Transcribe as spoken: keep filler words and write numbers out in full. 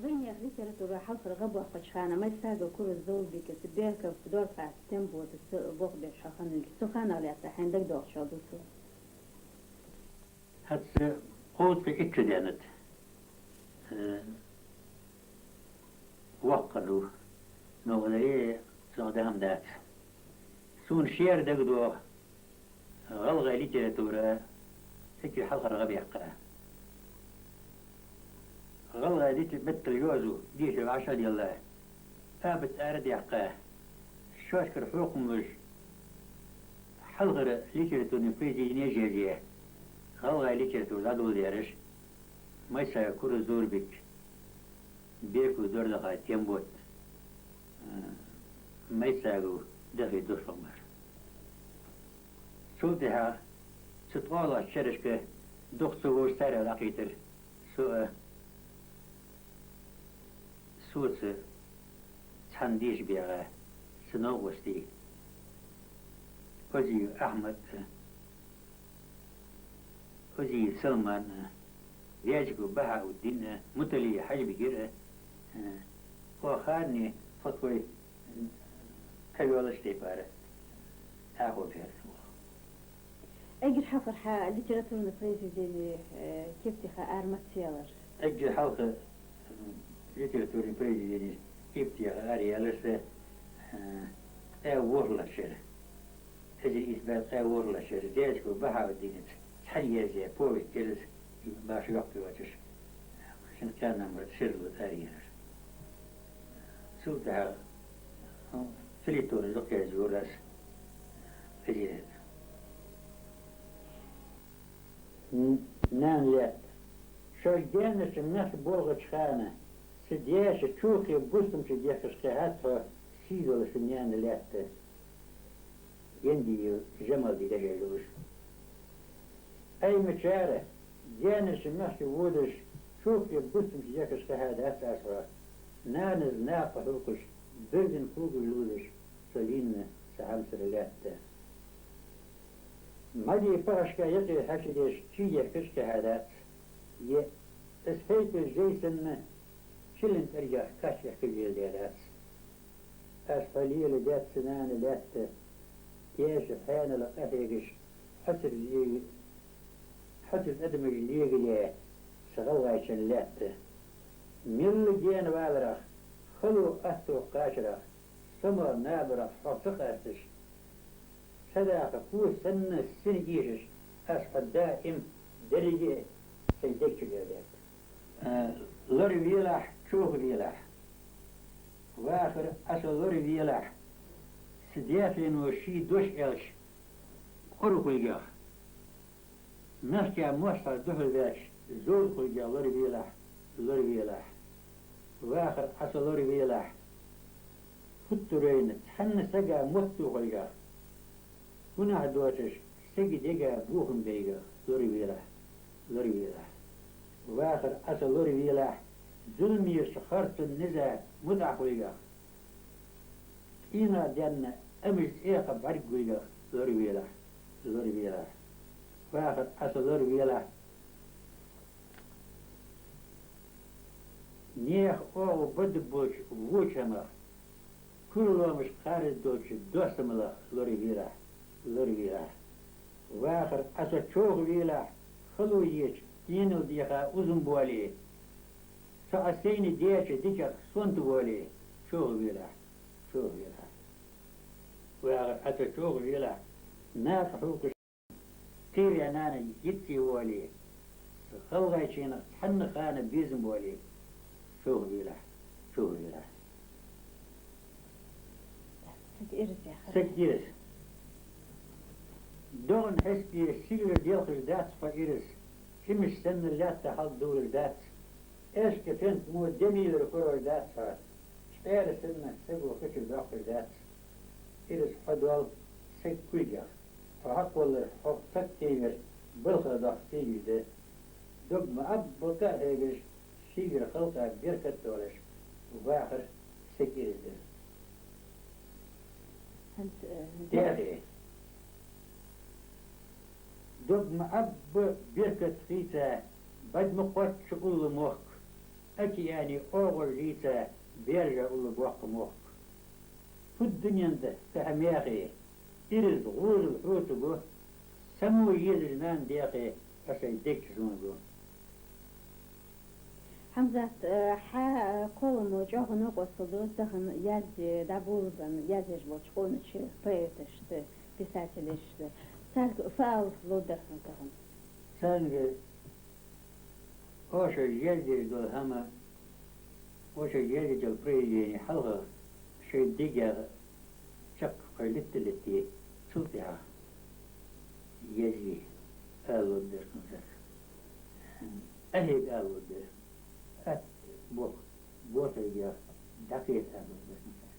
Вайнаьха литература хьалхара гӀа боаккхача хана Майсагов Кураз Зоврбика, Беков Дорфат Тембота, цу болх беш хьо хиннав, цу ханах лаьца хьайна дагадоагӀаш дола дувцал. ХӀанз кхузткъеи итт шу даьннад, э, воккха ва, но валаре цох дам дац. Сона шера дагадоагӀа гӀалгӀай литература эггара хьалхара гӀа баьккха. ГӀалгӀай литер-, меттала йоазув дешар вӀашагӀделла, абат арадаьккха, шоашкара хьокхам луш, хьалхара литературни произведенеш язъе, гӀалгӀай литература дӀадоладаьраш Майсагов Кураз Зоврбик, Беков Дорфат Тембот, э, Майсагов Дахи Дошхамар. Цул тӀехьагӀа цу ткъоалагӀча шерашка дукха ца вовзаш царех дӀакхийтар со а, соца цхьана деша баьгӀа са новкъостий: Озиев Ахьмад, Озиев Салман, Вязиков Бахьауддин, Муталий Хьажбикир, оаха харцо, фатвой кхайолаш тайпара, тӀаккха ферсух. Эггара хьалхара хьа литературни произведени, э, кепатеха ара маца яьлар? Эггара хьалха, м, литературни произведени кепатеха ара яьлар са, э, ткъаь ворхӀлагӀча шера. Эзар ийс бӀаь ткъаь ворхӀлагӀча шера Вязиков Бахьауддинаца цхьана язъяь повесть я из, башха йоккха йоацаш, шин кхаь номер сердал ара яьлар. Цул тӀехьагӀа, ну, фельетонаш дукха язъяьй аз. Эзар. Н-, «Нана лаьтта». Шоаш гаьнарча мехка болхача хана са даьша чокхе бустамча дехкаш кхихьад хьо, сий долаш са, нана лаьтта. Яндиев Жамалди дешаш да уж. Ӏаймачара, гаьнарча мехка водаш, чокхе бустамча дехкаш кхихьадац аз хьо. Нанас накха хьулкхаш, берзан кулгаш лувзаш, со лийнна са хьамсара лаьтта. МӀаьдий пахашка юкъе хьачудеш, чудехкаш кхихьадац. Е, аз хьайкаш жей санна, чиллан тӀаргах кач эхкаш леладаьдац. Аз хьо леладаьд, са нана лаьтта, даьша хьаьнала къахьегаш, хьоцара лег-, хьоцара адамаш легале са ГӀалгӀайчен лаьтта. Мел гаьна валарах, хало атто кхачарах, со ма набарах хьох ца къасташ, садаха хӀу санна сина эшаш, аз хьо даим деррига а сай дег чу леладаьд. Э, лоравелахь, човхавелахь. Вахар Ӏа со лоравелахь, са даь-наьно ший дош аьлча, къора хулгех. Мехка моастагӀа духьалваьлча, зовза хулгех лоравелахь, лоравелахь. Вахар Ӏа со лоравелахь, хӀуттурайна цхьанне сага мотт хулгех. Гунахь доацаш, сага дега бохам бейгех лоравелахь, лоравелахь. Вахар Ӏа со лоравелахь, зуламерча харцон низа мутӀахь хулгех. Къинах денна амаж цӀеха бӀаргагулгех лоравелахь, лоравелахь. Вахар Ӏа со лоравелахь, наьха оагӀув бадда болча воча хӀамах, кура лоамашка кхараш долча доастамалах лоравелахь, лоравелахь. Вахар Ӏа со човхавелахь, хало еча, денал деха узам боале, со Ӏа сайна даьча диках сонта воале, човхавелахь, човхавелахь. Вахар Ӏа со човхавелахь, накха хьулкхаш, кхийра нана йицъе воале, ГӀалгӀайченах цхьанне хана безам боале, човхавелахь, човхавелахь. Саг ираз яхар. Саг ираз. ДогӀан хьеспе сигала делхаш дац хьо, ираз, цӀимаш санна лаьтта хьалдувлаш дац. Аьшка фенк мо де мийлар хургдац хьо, чӀаьра санна саго хи чу доаккхаш дац. Ираз, хьо доал саг кулгех, хьо хьакхоллар хьох саг тевер, балха дох сийгаш да. Дог ма Ӏабба къа а хьегаш, шийгара халкъа беркат долаш, вахар саг ираз да. ХӀанз, э, ТӀехье. Дог ма Ӏабба беркат хийца, бӀарг ма кхоачча улла мохк. Океане оагӀорахьа лийца бержа улла боккха мохк. Фу дунен да кхы хьа мехе, ираз гӀозал хьоца го, само езаш нана дехе, а сай дег чу зун го. Хьамзат, э, хьа, э, кхолламо чӀоагӀа новкъостал да тахан язде, дӀаболабенна язъеш болча къонача поэташта, писателашта. Царга фу ала ловргдар хьона тахан? Царга оаша яздеш дола хӀама, оаша яздеча произведене хьалха шоай дегах чакх кхы литта-литте, цул тӀехьагӀа язъе ала ловргдар хьона царга. Къахьега ала ловргдар. Атта бохк, ботайга дӀакхета ала ловргдар хьона царга.